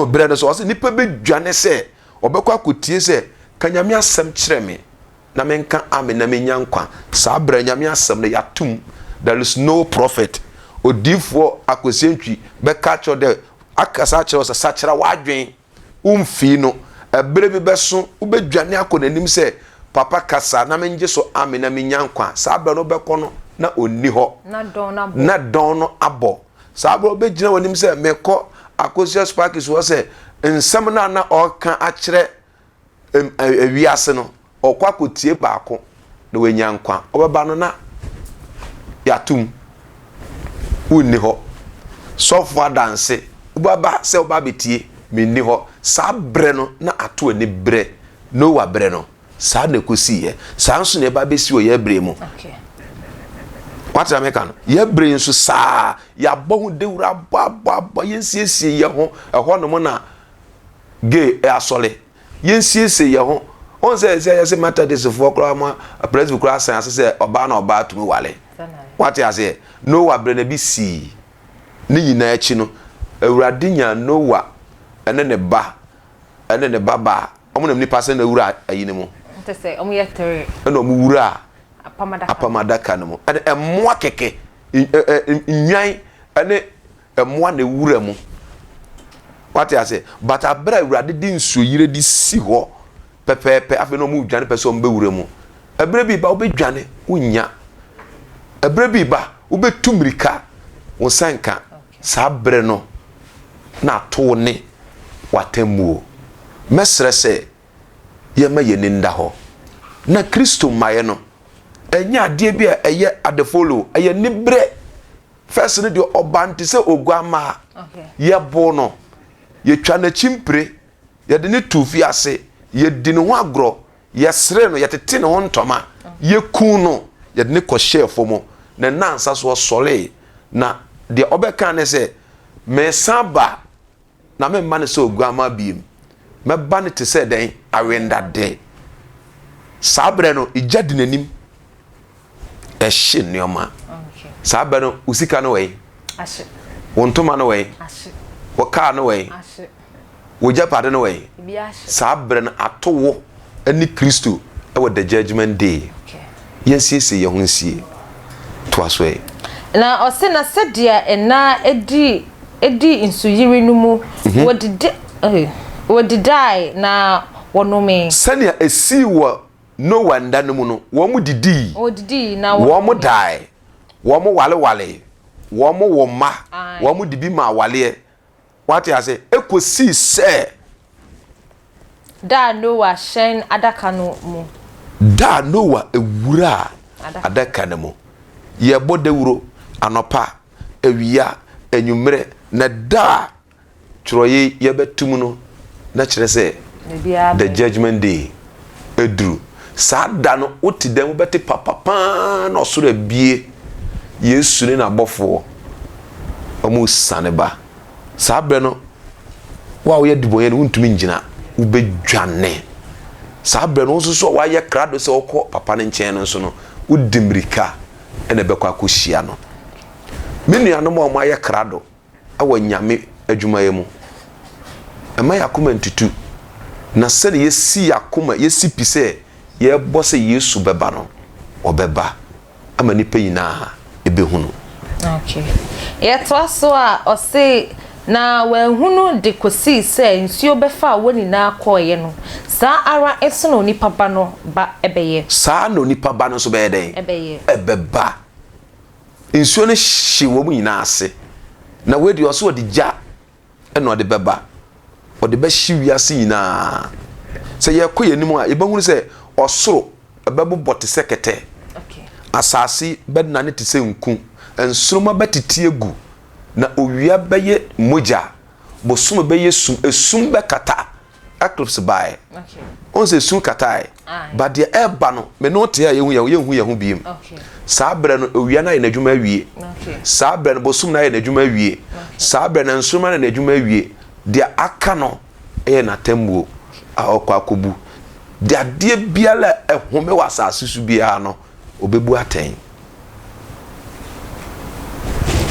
Noa berɛ no so, ɔse nnipa bɛdwane sɛ wɔbɛkɔ akɔtie sɛ, Ka Nyame asɛm kyerɛ me na menka amen na menya nkwa. Saa berɛ Nyame asɛm no yɛatom. There is no prophet, odiyifoɔ Akwasi Antwi bɛka akyerɛ wo dɛ, akasa akyerɛ wo sɛ sakyera w'adwen. Womfii no. Ɛberɛ bi bɛso, wobɛdwane akɔ n'anim sɛ, Papa kasa na mengye so amen na mennya nkwa. Saa berɛ no wobɛkɔ no, na ɔnni hɔ. Na dɔn no abɔ. Saa berɛ wobɛgyina w'anim sɛ, Mekɔ Akosua Sparkis hɔ sɛ nsɛm no a na ɔreka akyerɛ wiase no, ɔkɔ akɔtie baako na wanya nkwa. Ɔbɛba no na yɛatom. Wonni hɔ. Sɔfo adanse, wobɛba sɛ woba abɛtie, menni hɔ. Saa berɛ no na ato ani berɛ, Noa berɛ no, saa na ɛkɔsiiɛ. Saa nso na ɛba bɛsi wɔ yɛn berɛ mu. Wate na meka no? Yɛn berɛ nso saa, yɛabɔ ho dawuro abɔ abɔ abɔ, yɛnsiesie yɛn ho. Ɛhɔ nom na gay asɔre. Yɛnsiesie yɛn ho. Wɔn sɛ sɛ yɛsɛ Methodistfoɔ koraa ma presby koraa san ase sɛ ɔbaa na ɔbaa tumi wale. Wate aseɛ? Noah berɛ na bi sii. Ne nyinaa akyi no, Awurade nyaa Noah ne ne ba ne ne ba baa. Wɔn nam nipa sɛ na wura ayi no mu. Ɛna wɔn wura apam adaka no mu. Ɛna mmoa kɛkɛ, nnwan ne mmoa na ewura mu. Wate ase? But abere a Awurade de nsuoyire de si hɔ pɛpɛɛpɛ, afei na wɔn redwane pɛ sɛ wɔn bɛwura mu. Ɛberɛ bi ba wobɛdwane, wonnya. Ɛberɛ bi ba wobɛtu mmirika, wo nsa nka. Saa berɛ no na ato wo ne w'atemmuo. Mɛsrɛ sɛ yɛmma yɛn ani nda hɔ. Na Kristo mmaeɛ no, ɛnyɛ adeɛ bi a ɛyɛ adefolo, ɛyɛ aniberɛ. First no deɛ ɔba no te sɛ oguammaa. Yɛboo no, yɛtwa n'akyi mpire, yɛde no too fiase, yɛdi ne ho agorɔ, yɛseree no, yɛtete ne ho ntɔma, yɛkuu no, yɛde no kɔhyɛɛ fam. Ne nnansa so ɔsɔree, na deɛ ɔbɛka ne sɛ, Meresan ba na meremma no sɛ oguammaa bio. Mɛba no te sɛ dɛn? Awendade. Saa berɛ no, egya di n'anim. Ɛhye nneɛma. Saa berɛ no, wo sika no wɔ he? Wo ntoma no wɔ he? Wo kaa no wɔ he? Wo gyapade no wɔ he? Saa berɛ no, ato wo ne Kristo wɔ the judgment day. Yɛnsiesie yɛn ho nsie. Toa so ɛ. Na ɔse, na sɛdeɛ nna dii dii nsuyiri no mu, wɔdidi, wɔdidaae na wɔnomee. Sɛnea esii wɔ Noa nna no mu no, wɔdidii, Wɔdidii na wɔnomee. wɔdae, wɔwarewaree, wɔwoo mma, wɔde bi maa awareɛ. Wate ase? Ekosii sɛ. Da a Noa hyɛn adaka no mu. Da a Noa wuraa adaka no mu. Yɛbɔ dawuro anɔpa, awia, anwummerɛ, na da a twerɛeɛ yi yɛbɛto mu no, na kyerɛ sɛ the judgement day aduru. Saa da no, wote dɛn? Wobɛte papa paa na ɔsoro abue. Yesu ne n'abɔfoɔ, wɔresiane ba. Saa berɛ no, wo a woyɛ debɔnyɛni no, wontumi ngyina, wobɛdwane. Saa berɛ no, wo nso so a woayɛ krado sɛ wokɔ papa no nkyɛn no nso no, wodi mmirika na ɛbɛkɔ akɔhyia no. Me nuanom a wɔayɛ krado, wɔ Nyame adwumayɛ mu. Mma yɛn akoma ntutu, na sɛdeɛ yɛsi yɛn akoma, yɛsi pi sɛ yɛrebɔ sɛ Yesu bɛba no, ɔbɛba ama nnipa nyinaa ɛbɛhu no. Okay. Yɛtoa so a, ɔse, Na wɔanhunu de kɔsii sɛ nsuo bɛfaa wɔn nyinaa kɔeɛ no, saa ara nso na Onipa Ba no ba bɛyɛ. Saa na Onipa Ba no nso bɛyɛ dɛn? Ɛbɛyɛ. Ɛbɛba. Nsuo no hye wɔn nyinaa ase. Na wei deɛ ɔsɛ ɔde gya na ɔde bɛba. Ɔde bɛhye wiase nyinaa. Sɛ yɛkɔ yɛn anim a, yɛbɛhunu sɛ ɔsoro bɛbobɔ te sɛ kɛtɛ. Asase bɛnane te sɛ nku. Nsoromma bɛtete agu. Na owia bɛyɛ mogya. Bosome bɛyɛ sum. Esum bɛkata Eclipse baeɛ. Wohu sɛ esu kataeɛ. But deɛ ɛreba no, me ne wo te a yɛhu yɛn ho, yɛnhu yɛn ho biem. Saa berɛ no, owia no ayɛ n'adwuma awie. Saa berɛ no, bosom no ayɛ n'adwuma awie. Saa berɛ no, nsoromma no ayɛ n'adwuma awie. Deɛ aka no yɛ n'atemmuo a ɔrekɔ akɔbu. Deɛ adeɛ biara a ɛhome wɔ asase so biara no, ɔbɛbu atɛn.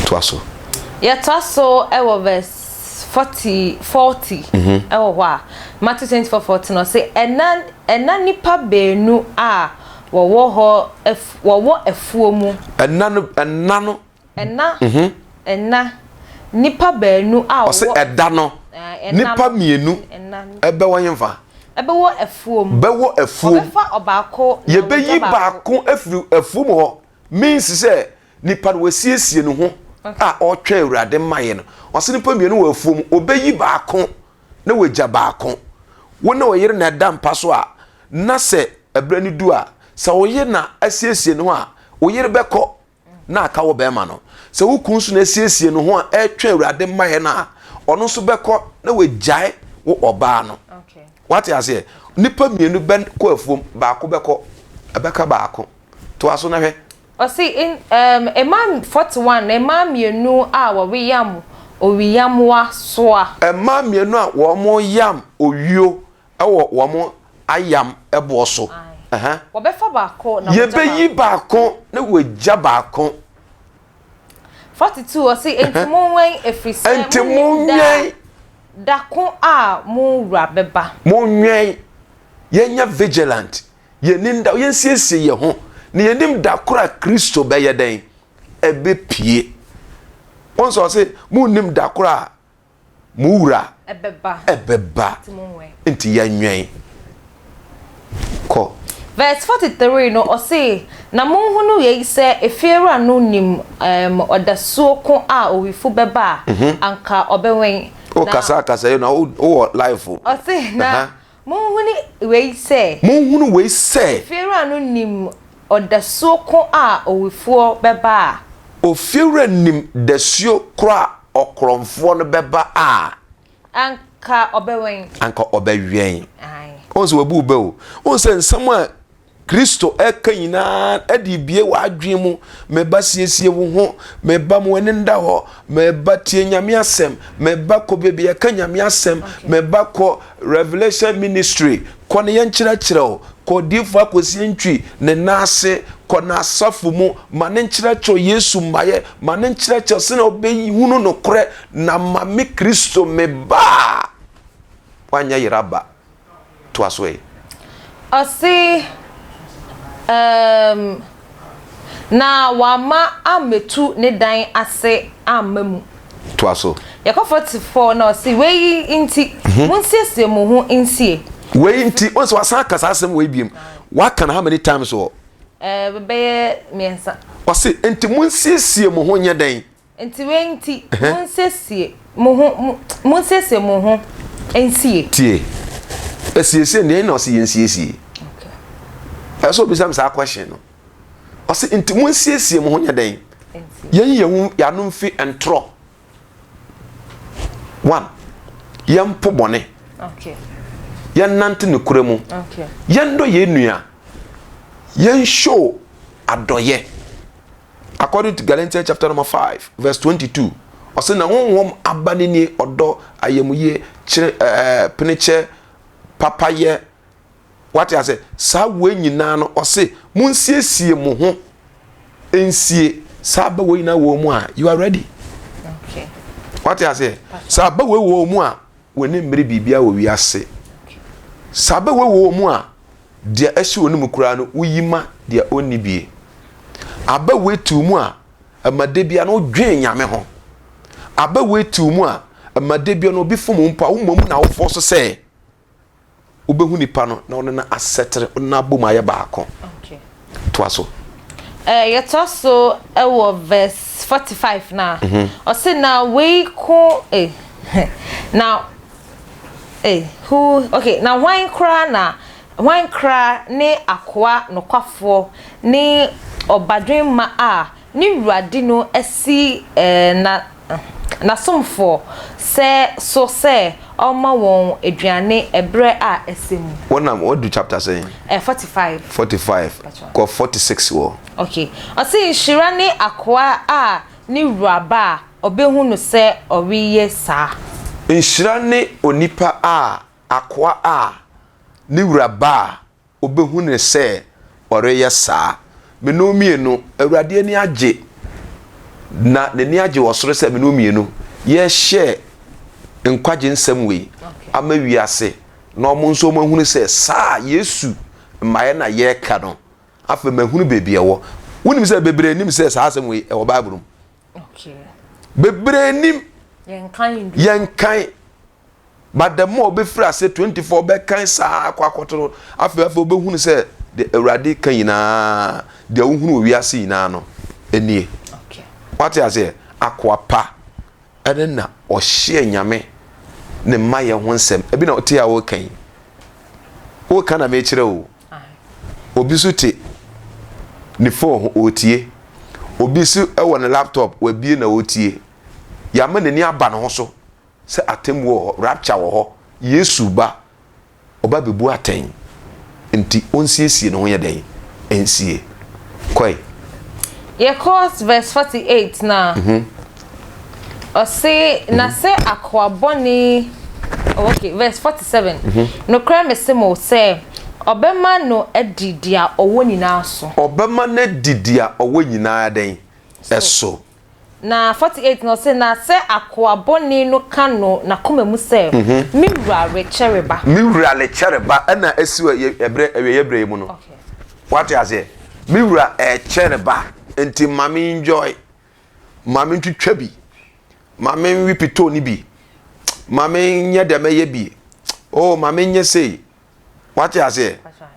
Toa so. Yɛtoa so wɔ verse. verse 40, 40 ɛwɔ hɔ a, Matthew 24, 40 no, ɔse, Ɛna, ɛna nnipa baanu a wɔwɔ hɔ, wɔwɔ afuo mu. Ɛna no, ɛna no. Ɛna, ɛna nnipa baanu a wɔwɔ. Ɔse ɛda no, nnipa mmienu ɛbɛwɔ hefa? Ɛbɛwɔ afuo mu. Bɛwɔ afuo mu. Wɔbɛfa ɔbaako na wɔagya baako. Yɛbɛyi baako afiri afuo mu hɔ, means sɛ Nipa no wasiesie ne ho a ɔretwɛn Awurade mmaeɛ no. Ɔse nipa mmienu wɔ afuo mu, ɔbɛyi baako na wagya baako. Wo ne wo yere na ɛda mpa so a, na sɛ ɛberɛ no du a, sɛ wo yere na asiesie ne ho a, wo yere bɛkɔ na aka wo bɛrima no. Sɛ wo kunu nso na asiesie ne ho a ɛretwɛn Awurade mmaeɛ no a, ɔno nso bɛkɔ na wagyae wo ɔbaa no. Wate aseɛ? Nipa mmienu bɛkɔ afuom, baako bɛkɔ, ɛbɛka baako. Toa so na hwɛ. Ɔse erm mmaa 41 mmaa mmienu a wɔreyam owiyammoa soa. Mmaa mmienu a wɔreyam owio wɔ wɔn ayam boɔ so. Ae. Wɔbɛfa baako na wɔagya baako. Yɛbɛyi baako na wɔagya baako. 42 ɔse enti monwɛn ɛfiri sɛ Enti monnim da monwɛn. da ko a mo wura bɛba. Monwɛn, yɛnyɛ vigilant. Yɛnnim da, yɛnsiesie yɛn ho, na yɛnnim da koro a Kristo bɛyɛ dɛn? Ɛbɛpue. Wɔn sɛ ɔse, monnim da koro a mo wura ɛbɛba, nti yɛnwɛn. Kɔ. Verse 43 no, ɔse, Na monhunu yei sɛ efiewura no nim um, ɔdasuo ko a owifo bɛba a, anka ɔbɛwɛn. O kasa kasa yi na wowɔ life o. Ɔse, na Monhunu wei sɛ. Monhunu wei sɛ. Ofiewura no nim ɔdasuo ko a owifoɔ bɛba a. Ofiewura nim dasuo korɔ a ɔkorɔmfoɔ no bɛba a. Anka ɔbɛwɛn. Anka ɔbɛwɛn. Wohu sɛ wabu wo bɛ o. Wohu sɛ nsɛm a Kristo reka nyinaa de rebue w'adwene mu. Me ba siesie wo ho, me ba ma w'ani nda hɔ, me ba tie Nyame asɛm, me ba kɔ baabi yɛka Nyame asɛm, me ba kɔ Revelation Ministry, kɔ ne yɛnkyerɛkyerɛ wo, kɔ Odiyifoɔ Akosie Ntwi ne nan ase, kɔ n'asafo mu, ma ne nkyerɛkyerɛ Yesu mmaeɛ, ma ne nkyerɛkyerɛ sɛnea wobɛhunu nokorɛ, na ma me Kristo me ba a woanyɛ yera ba. Toa so ɛ. Ɔse, Erm, na wamma ammɛtu ne dan ase amma mu. Toa so. Yɛkɔ 44 na ɔse, Wei nti, monsiesie mo ho nsie. Wei nti, wohu sɛ wasan aka saa asɛm wei biom. Waka no how many times wɔ? Ɛɛ, bɛyɛ mmiɛnsa. Ɔse, nti monsiesie mo ho nyɛ dɛn? Enti wei nti, monsiesie mo ho, monsiesie mo ho nsie. Tie. Asiesie deɛ na ɔse yɛnsiesie. Ɛsɛ obisa me saa question no. Ɔse nti monsiesie mo ho nyɛ dɛn? Yɛnyi yɛn ho yɛano mfi ntorɔ. One, yɛmpo bɔne. Yɛnnante nokorɛ mu. Yɛndɔ yɛn nua. Yɛn show adɔyɛ. According to Galatians chapter number 5 verse 22, ɔsɛ na honhom aba ne nie ɔdɔ, ayamuyie, kyerɛ ɛɛ penekyɛ, papayɛ. Wate ase? Saa wei nyinaa no ɔse monsiesie mo ho nsie saa aba wei nyinaa wɔ mu a you are ready. Okay. Wate ase? Saa aba wei wɔ mu a w'ani mmere biribiara wɔ wiase. Saa aba wei wɔ mu a Deɛ ɛhyɛ wɔn mu koraa no, woyi ma deɛ ɔnni bie. Aba wei te wo mu a, ɛma da biara no wodwen Nyame ho. Aba wei te wo mu a, ɛma da biara no obi fom wo mpo a, wo mmom na wofɔ so sɛ wobɛhu nipa no na wo ne no asɛtere, wo ne no abom ayɛ baako. Toa so. Eh, yɛtoa so wɔ verse 45 no a, ɔse na wei ko eh, na eh, who, okay, na hwan koraa na, hwan koraa ne akoa nokwafoɔ ne ɔbadwemma a ne wura de no asi eh, na, n'asomfoɔ sɛ so sɛ ɔmma wɔn aduane ɛberɛ a ɛsɛ mu. Wonam, wadu chapter sɛn? Eh, 45. 45, kɔ 46 wɔ. Okay. Ɔse nhyira ne akoa a ne wura ba a ɔbɛhu no sɛ ɔreyɛ saa. Nhyira ne onipa a, akoa a, ne wura ba a Obehu no sɛ ɔreyɛ saa. Me ne wo mmienu, Awurade ani agye, na n'ani agye wɔ soro sɛ me ne wo mmienu yɛrehyɛ. nkwagye nsɛm wei ama wiase na wɔn nso wɔahunu sɛ saa Yesu mmaeɛ na yɛreka no. Afei mahunu baabi ɛwɔ. Wonim sɛ bebree nim sɛ saa asɛm wei ɛwɔ Bible mu. Bebree nim. Yɛnkan. But the more ɔbɛfiri ase 24 ɔbɛkan saa akɔ akɔto no afei afei ɔbɛhunu sɛ deɛ Awurade ka nyinaa deɛ wohunu wɔ wiase nyinaa no nie. Wate aseɛ? Akoa pa ɛne na ɔhyeɛ Nyame ne mmayɛ ho nsɛm. Ebi na ɔte a wɔreka yi. Woka na mekyerɛ o. Obi nso te ne phone ho ɔretie. Obi nso wɔ ne laptop wabie na ɔretie. Yɛama n'ani aba ne ho so sɛ atemmuo wɔ hɔ, rapture wɔ hɔ, Yesu ba, ɔba bɛbu atɛn. Nti ɔnsiesie ne ho yɛ dɛn? Nsie. Kɔe. Yɛkɔ verse 48 no a, ɔse, na sɛ akoa bɔne, oh, okay, verse 47, Nokorɛ mese mo sɛ, ɔbɛma no adi deɛ ɔwɔ nyinaa so. Ɔbɛma no adi deɛ ɔwɔ nyinaa dɛn? So. Na 48 no ɔse, Na sɛ akoa bɔne no ka no n'akoma mu sɛ, Me wura rekyɛ reba. Me wura rekyɛ reba, ɛna asi wɔ ɛberɛ, awieɛ berɛ yi mu no. Wate aseɛ? Me wura rekyɛ reba, nti ma me enjoy, ma me ntwitwa bi, ma me nwe pitoo no bi, ma me nyɛ deɛ mɛyɛ bi, oh, ma me nyɛ sei. Wate aseɛ?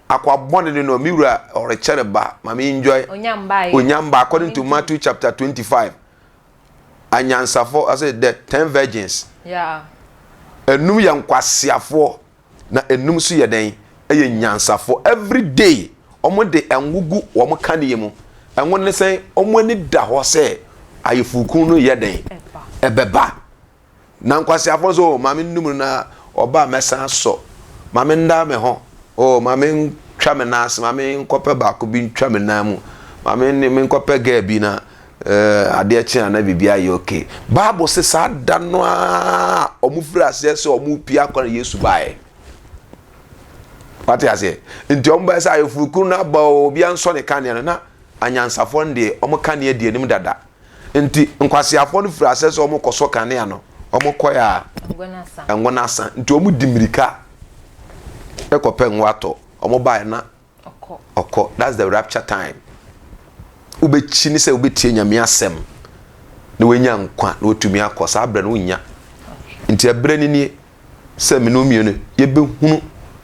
Akoa bɔne no no, me wura ɔrekyɛ reba, ma me enjoy. Onya mbaeɛ. Onya mba, according to Matthew chapter 25. Anyansafo, I say the ten virgins. Yeah. Enum yɛ nkwaseafoɔ, na enum nso yɛ dɛn? Ɛyɛ nyansafoɔ. Every day, wɔn de ɛngo gu wɔn kaneɛ mu. Ɛngo ne sɛn? Wɔn ani da hɔ sɛ ayefukun no yɛ dɛn? Ɛbɛba. Na nkwaseafoɔ nso, oh, ma me nnum no na ɔba a mɛsan asɔ. Ma me nda me ho. Oh, ma me ntwa me nan ase. Ma me nkɔpɛ baako bi ntwa me nan mu. Ma me ne me nkɔpɛ girl bi na eh, adeɛ kye a na biribi ayɛ okay. Bible se saa da no ara a wɔn firi aseɛ sɛ wɔn repie akɔ na Yesu baeɛ. Wate aseɛ? Nti wɔn baeɛ sɛ ayeforokunu no aba o, obiara nsɔ ne kanea no na anyansafoɔ no deɛ wɔn kanea di anim dada. Nti nkwaseafoɔ no firi aseɛ sɛ wɔn kɔsɔ kanea no, wɔn kɔɛ a ngo no asa. Nti wɔn di mirika kɔpɛ ngo atɔ. Wɔn baeɛ na ɔkɔ. That's the rapture time. Wobɛkyi ne sɛ wobɛtie Nyame asɛm na wanya nkwa na watumi akɔ. Saa berɛ no wonnya. Nti ɛberɛ no nie. sɛ me ne wo mmienu yɛbɛhunu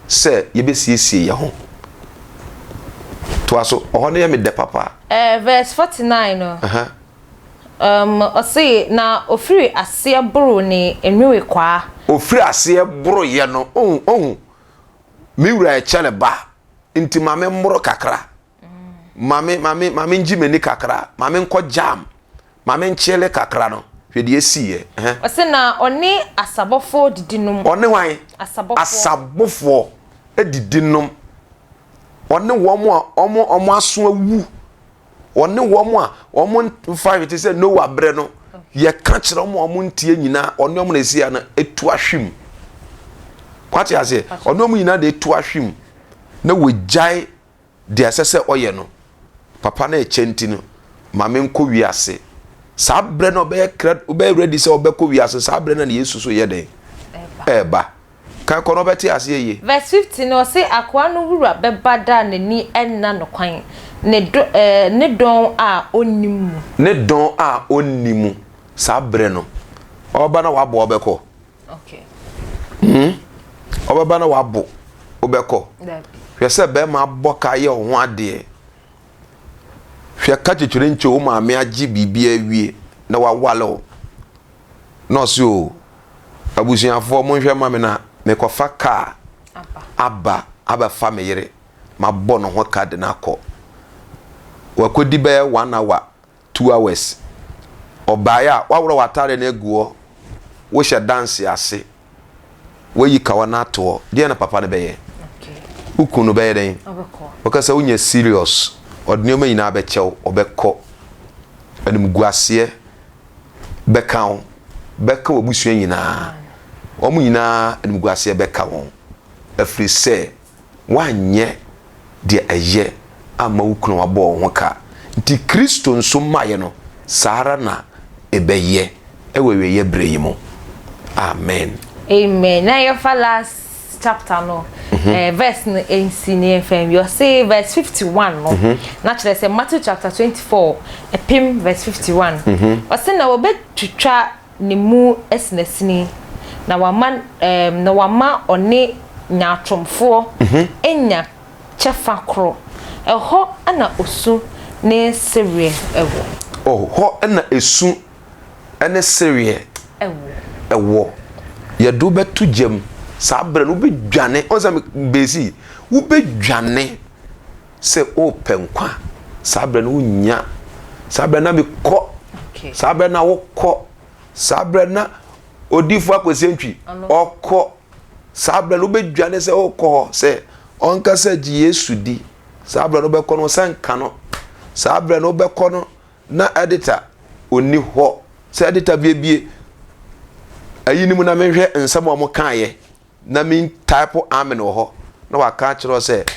sɛ yɛbɛsiesie yɛn ho. Toa so, ɔhɔ no yɛ me dɛ papa. Eh, verse 49 no, um, ɔse, na ofiri aseɛ boroo ne nwewekwaa. Ofiri aseɛ boroeɛ no, ohu, ohu, me wura ɛkyɛ ne ba, nti ma me mmoro kakra. Ma me, ma me, ma me ngye m'ani kakra, ma me nkɔ jam, ma me nkyele kakra no, hwɛ deɛ esiiɛ. Ɛhɛn. Ɔse na ɔne asabɔfoɔ didi nom. Ɔne hwan? Asabɔfoɔ. Asabɔfoɔ didi nom. Ɔne wɔn a wɔn wɔn aso awu. Ɔne wɔn a wɔn mfa hwɛ te sɛ Noah berɛ no, yɛka kyerɛ wɔn a wɔn ntie nyinaa, ɔne wɔn na esi ano etu ahwe mu. Wate aseɛ? Ɔne wɔn nyinaa na etu ahwe mu. Na wɔgyae deɛ ɛsɛ sɛ ɔyɛ no, papa no rekyɛ nti no, ma menkɔ wiase. Saa berɛ no ɔbɛyɛ kra, ɔbɛyɛ ready sɛ ɔbɛkɔ wiase, saa berɛ no na Yesu so yɛ dɛn? Ɛreba. Kan kɔ na ɔbɛte aseɛ yie. Verse 50 no, ɔse akoa no wura bɛba da a n'ani nna no kwan, ne dɔ, ɛɛ, ne dɔn a ɔnnim mu. Ne dɔn a ɔnni mu, saa berɛ no, ɔba na wabɔ ɔbɛkɔ. Hmm? Ɔbɛba na wabo, wobɛkɔ. Hwɛ sɛ bɛrima abɔ ka yɛ wo ho adeɛ. Hwɛ ka kyekyere nkyɛ wo maame agye biribi awie na wawale wo. Na ɔse o, abusuafoɔ monhwɛ ma me na mekɔfa kaa aba abɛfa me yere. Mabɔ ne ho ka de no akɔ. Wakɔdi bɛyɛ one hour two hours ɔbaeɛ a woaworɔ w'ataadeɛ no agu hɔ wohyɛ danse ase woayi kawa no ato hɔ deɛ na papa no bɛyɛ wo kun no bɛyɛ dɛn wɔka sɛ wonyɛ serious ɔde nneɛma nyinaa bɛkyɛ wo ɔbɛkɔ animguaseɛ bɛka wo bɛka w'abusua nyinaa wɔn nyinaa animguaseɛ bɛka wɔn ɛfiri sɛ Woanyɛ deɛ ɛyɛ amma wo kunu a wabɔ wo ho ka. Nti Kristo nso mmaeɛ no, saa ara na ɛbɛyɛ wɔ awieeɛ berɛ yi mu. Amen. Amen. Na yɛfa last chapter no verse no nsi ne yɛmfa nwie. Ɔse verse 51 no, na kyerɛ sɛ Matthew chapter 24 ɛpem verse 51. Ɔse na wɔbɛtwitwa ne mu asinasini, na wama na wama ɔne nyaatwomfoɔ anya kyɛfa koro. Ɛhɔ na osu ne sereɛ wɔ. Ɔhɔ na esu ne sereɛ wɔ. Yɛde wo bɛto gya mu. Saa berɛ no wobɛdwane. Ɔn sɛ bɛsi, wobɛdwane sɛ wopɛ nkwa. Saa berɛ no wonnya. Saa berɛ na mekɔ. Saa berɛ na wokɔ. Saa berɛ na odiifoɔ Akwasi Antwi ɔkɔ. Saa berɛ no wobɛdwane sɛ wokɔ hɔ sɛ ɔnka sɛ gye Yesu di. Saa berɛ no wobɛkɔ no sɛ nka no. Saa berɛ no wobɛkɔ no na editor ɔnni hɔ. Sɛ editor biebie ayi no mu na menhwɛ nsɛm a wɔkaeɛ na me type amen wɔ hɔ na waka akyerɛ wo sɛ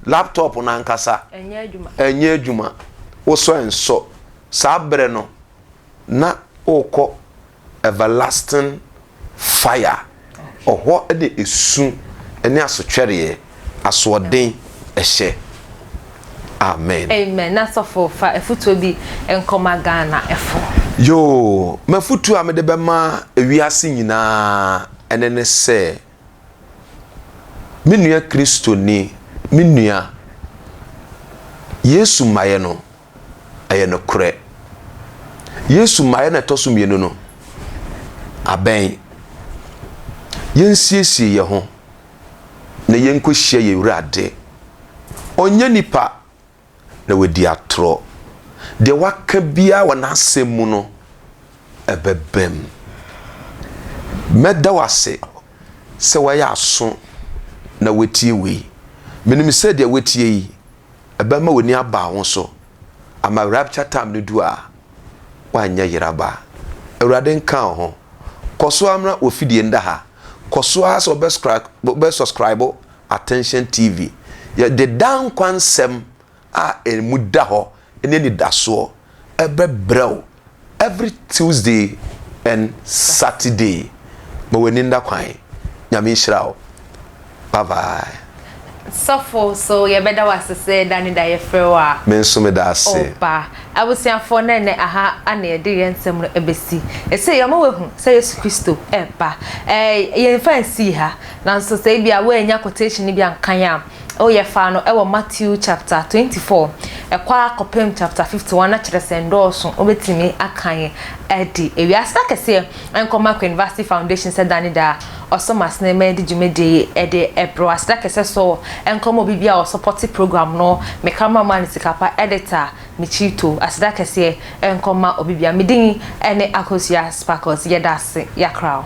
laptop no ankasa ɛnyɛ adwuma, wosɔ ɛnsɔ. Saa berɛ no na wokɔ everlasting fire, ɔhɔ na esu ne asotwɛreɛ, asoɔden hyɛ. Amen. Amen na sɔfo fa afutuo bi nkɔma Ghana fo. Yoo, m'afutuo a mede bɛma ewiase nyinaa ɛne ne sɛ, me nua Kristoni, me nua, Yesu mmaeɛ no, ɛyɛ nokorɛ. Yesu mmaeɛ no a ɛtɔ so mmienu no abɛn. Yɛnsiesie yɛn ho na yɛnkɔhyia yɛn Awurade. Ɔnyɛ nipa na wadi atorɔ. Deɛ waka biara wɔ n'asɛm mu no, ɛbɛbam. Mɛda wo ase sɛ woayɛ aso na woatie wei. Menim sɛ deɛ woatie yi, ɛbɛma w'ani aba wo ho so ama rapture time no du a, woanyɛ yeraba. Awurade nka wo ho. Kɔ so ara mmra wɔ fidie nda ha. Kɔ so ara sɛ wobɛ subscribe Attention TV. Yɛde daa nkwa nsɛm a ɛmu da hɔ ne anidasoɔ ɛbɛbrɛ wo every Tuesday and Saturday. Ma w'ani nda kwan. Nyame nhyira wo. Bye bye. Sɔfo so yɛbɛda wo ase sɛ da ne da yɛfrɛ wo a. Me nso meda ase. Ɔba. Abusuafoɔ na ɛnɛ aha ana yɛde yɛn nsɛm no ɛbɛsi. Ɛsei yɛama woahu sɛ Yesu Kristo ɛreba. Ɛɛ yɛmfa nsii ha. Nanso sɛ ebia woannya quotation no bi ankan a, Oh yɛfaa no wɔ Matthew chapter 24 ɛkɔ ara kɔpem chapter 51 na kyerɛ sɛ ndɔɔso wobɛtumi akan adi. Ewiase akɛseɛ nkɔma Queen Vasti Foundation sɛ da ne da ɔsom asene ma yɛde dwumadie yi de brɛ wo. Aseda kɛsɛ so nkɔma obi biara a ɔsupɔte program no, me camera man Sikapa, editor Michito. Aseda kɛseɛ nkɔma obi biara. Me din ne Akosua Sparkles. Yɛda ase. Yɛakra wo.